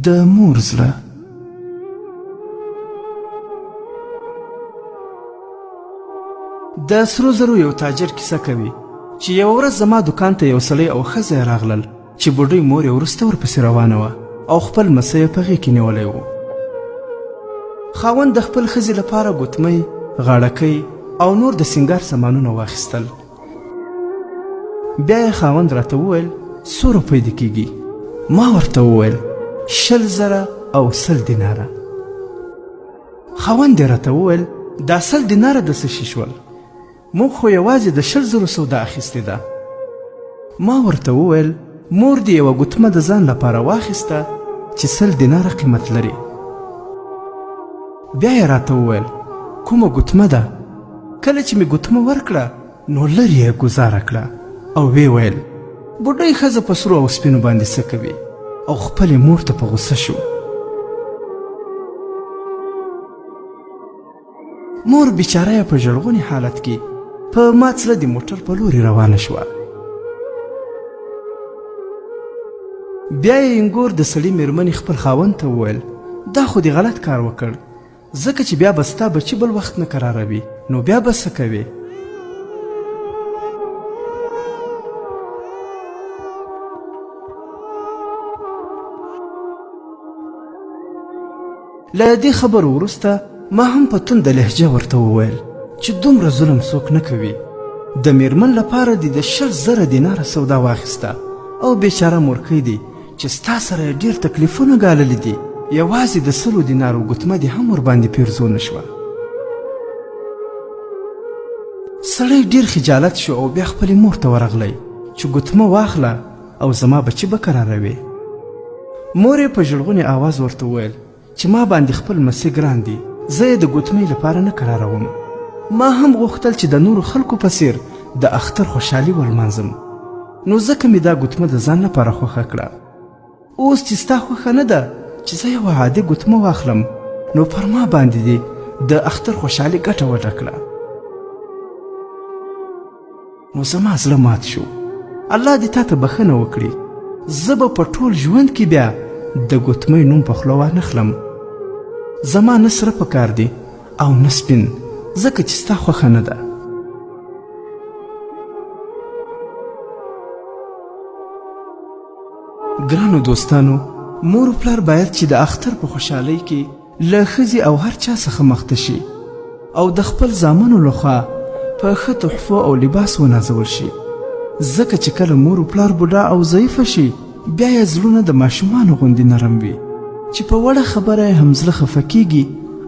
د مور زړه. د سرو زرو یو تاجر کیسه کوي چې یوه ورځ زما دکان ته یو سړی او ښځه یې راغلل چې بوډۍ مور یې وروسته ورپسې روانه وه او خپل لمسی یې په غېږ کې نیولی و. خاوند د خپل ښځې لپاره ګوتمۍ، غاړکۍ او نور د سینګار سامانونه واخیستل. بیا یې خاوند راته وویل څو روپۍ دې کیږي؟ ما ورته وویل 100,100 دیناره. خاوند یې راته وویل دا 100 دیناره د څه شي شول؟ موږ خو یوازې د 20 زرو سودا اخیستې ده. ما ورته وویل مور دې یوه ګوتمه د ځان لپاره واخیسته چې 100 دیناره قیمت لري. بیا یې راته وویل کومه ګوتمه ده؟ کله چې مې ګوتمه ورکړه نو لرې یې ګوزاره کړه او ویې ویل بوډۍ ښځه په سرو او سپینو باندې څه کوي؟ او خپلې مور ته په غوسه شو. مور بیچاره یې په ژړغوني حالت کې په مات زړه د موټر په لوري روانه شوه. بیا یې انګور د سړي میرمنې خپل خاوند ته وویل دا خو دې غلط کار وکړ، ځکه چې بیا به ستا بچي بل وخت نه کراروي، نو بیا به څه کوې؟ له دې خبرو وروسته ما هم په تنده لهجه ورته وویل چې دومره ظلم څوک نه کوي، د میرمن لپاره دې د 20,000 دیناره سودا واخیسته او بیچاره مورکۍ دې چې ستا سره یې ډېر تکلیفونه ګاللي دي، یوازې د 100 دینارو ګوتمه دې هم ورباندې پیرزو نه شوه. سړی ډېر خجالت شو او بیا خپلې مور ته ورغلی چې ګوتمه واخله او زما بچي به کراروې. مور یې په ژړغوني آواز ورته وویل چې ما باندې خپل لمسي ګران دي، زه یې د ګوتمۍ لپاره نه کراروم. ما هم غوښتل چې د نورو خلکو په څیر د اختر خوشحالي ولمانځم، نو ځکه مې دا ګوتمه د ځان لپاره خوښه کړه. اوس چې ستا خوښه نه ده چې زه یوه عادي ګوتمه واخلم، نو پر ما باندې دې د اختر خوشحالي ګټه وډه کړه. نو زما زړه مات شو. الله دې تا ته بښنه وکړي، زه به په ټول ژوند کې بیا د ګوتمۍ نوم په خوله وانخلم. زما نه سره په کار دي او نه سپین، ځکه چې ستا خوښه نه ده. ګرانو دوستانو، مور و پلار باید چې د اختر په خوشحالۍ کې له ښځې او هر چا څخه مخته شي او د خپل زامنو لخوا په ښه تحفو او لباس ونازول شي، ځکه چې کله مور و پلار بوډا او ضعیفه شي بیا یې زړونه د ماشومانو غوندې نرم وي چې په وړه خبره یې هم زړه خفه کیږي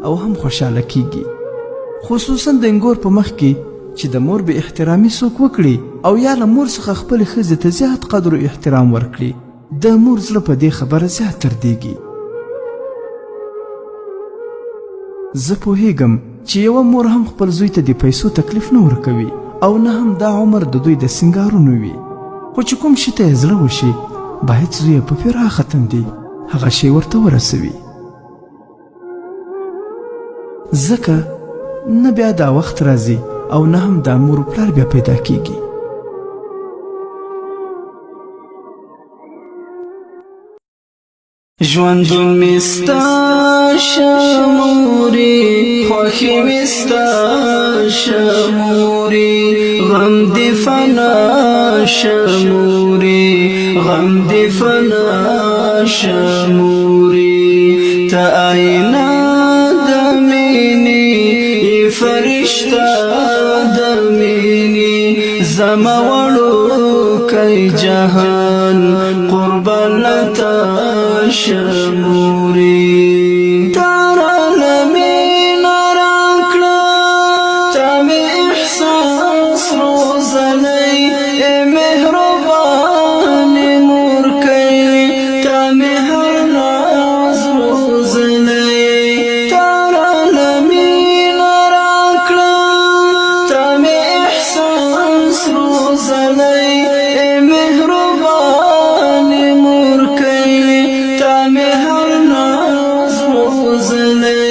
او هم خوشحاله کیږي. خصوصا د انګور په مخ کې چې د مور بې احترامي څوک وکړي او یا له مور څخه خپلې ښځې ته زیات قدر او احترام ورکړي، د مور زړه په دې خبره زیات دردیږي. زه پوهیږم چې یوه مور هم خپل زوی ته د پیسو تکلیف نه ورکوي او نه هم دا عمر د دوی د سینګارونو وي، خو چې کوم شي ته یې زړه وشي باید زوی یې په پراخه تندي هغه شی ورته ورسوي، ځکه نه بیا دا وخت راځي او نه هم دا مور پلار بیا پیدا کیږي. ژوند مې ستا شموري، خوښي مې ستا شموري، غم دې فنا شموري، غم دې فنا شموري، ته آینه د مینې، فرشته د مینې، زما وړو کوي جهان قربان لتا شموري. تارا لمین راکړه، تا مې احساس روزلی، مهربان مور کوي، تا مې هر ناز روزلی. تارا لمین راکړه، تا مې احساس روزلی، مهربان مور کوي، تا مې هر ناز روزلی.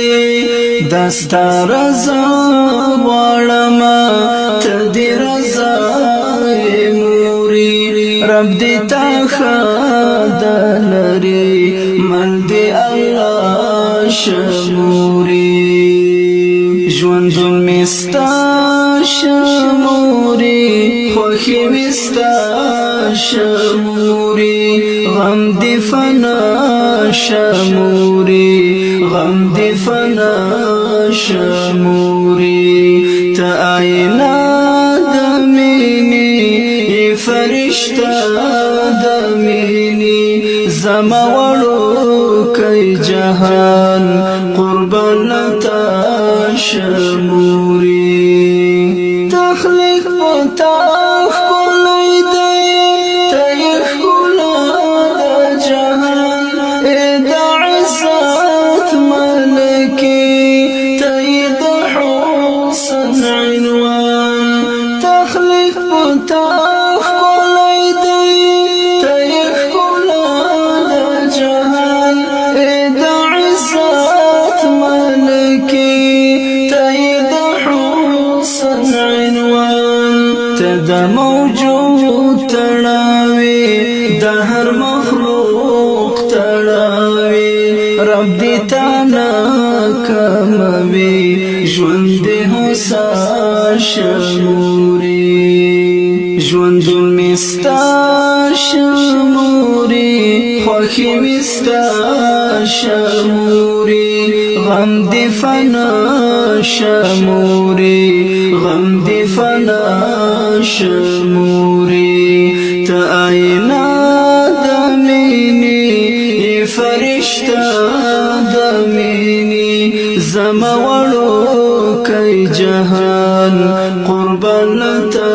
دستا رضا غواړم، ته دې رضا موري، رب دې تا ښه لري، مل مل دی الله شموري. ژوندون مې ستا شموري، خوښي مې ستا شموري، غم دی فنا شموري، غم دی فنا شموري. ته آینا د مینې، فرشتہ د مینې، زما وړو کوي جهان قربان تا شموري. تخلیق پتا ښکلی دی، ته یې ښکلا د جهان، د عزت ملکې، ته یې د حسن عنوان. تخلیق پتا ښکلی دی، ته یې ښکلا د جهان، د عزت ملکې، ته یې د حسن عنوان. ته د موجود تړاوي، د هر مخلوق تړاوي، رب دې تا نه کموي، ژوند دې هوسا شموري. ژوندون مې ستا شموري، خوښي مې ستا شموري، غم دې فنا شموري، غم دې فنا شموري. ته آینا د مینې، فرشتہ د مینې، زما وړو کوي جهان قربان تا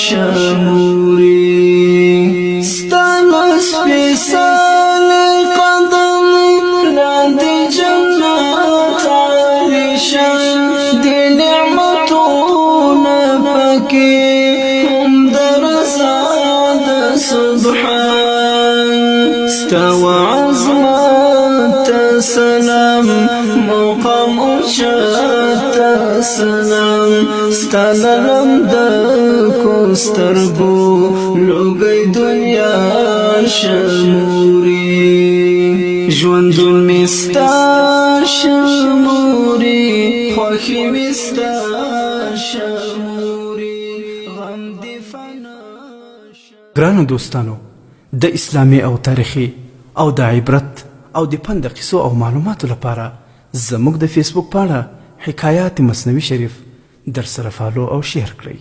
شموري. ستانه سپېڅلی قدم لاندې جنت عالیشان دې، نعمتونه پکې هم د رضا د سبحان. ستا وعظمت سلام، مقام اوچت سلام، ستا لم د کو سترګو لوګي دنیا شموري. ژوندون مې ستا شموري، خوښي مې ستا شموري، غم دې فنا. ګرانو دوستانو، د اسلامي او تاریخي او د عبرت او د پند قصو او معلوماتو لپاره زموږ د فیسبوک پاڼه حکایات مثنوي شریف در سره follow او share کړئ.